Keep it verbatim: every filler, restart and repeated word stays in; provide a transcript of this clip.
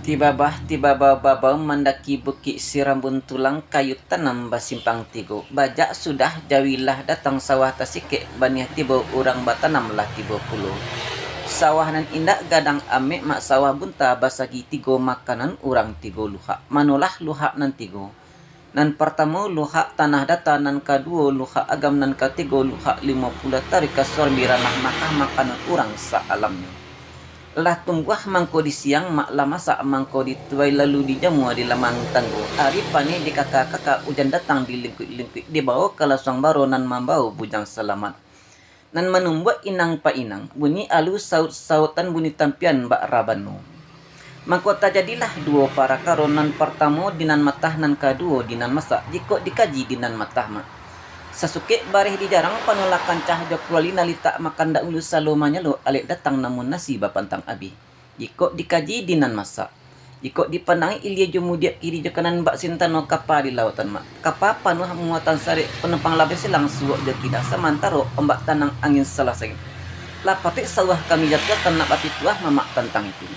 Tibabah, tibabau-babau mandaki bukik Sirambun Tulang, kayu tanam basimpang tigo. Bajak sudah jawi lah datang, sawah tasikek baniah tibo, urang batanam lah tibo pulo. Sawah nan indak gadang amek mak, sawah bunta basagi tigo, makanan urang tigo luhak. Manolah luhak nan tigo. Nan partamo luhak tanah data, nan kaduo luhak agam, nan katigo luhak limo puluah taruih ka Surambi, ranah Makah makanan urang saalamnyo. Lah tumbuah mangko di siang mak, lah masak mangko di tuai, lalu dijamua di laman tanggo. Ari paneh dikaka-kaka, ujan datang dilingkuik-lingkuik, dibawo ka lasuang baro, nan mambawo bujang salamat. Nan manumbuak inang pa inang, bunyi alu sauik-sauik, bunyi tampian bak rabano. Mangko tajadilah duo parakaro, nan partamo di nan matah, nan kaduo di nan masak, jikok dikaji di nan matah mak. Sasukek bareh di jarang, panuah lah kancah jo kuali, nan litak makan dahulu, salo manyalo alek datang, namun nasi bapantang abih. Jikok dikaji di nan masak. Jikok dipandangi ilia jo mudiak, kiri jo kanan bak sintano kapa di lautan mak. Kapa panuah muatan sarek, panumpang labiah silang suok jo kidang, samantaro ombak tanang angin salasai. Lah patuik sawah kami jatuahkan, nak bapituah mamak tantang itu.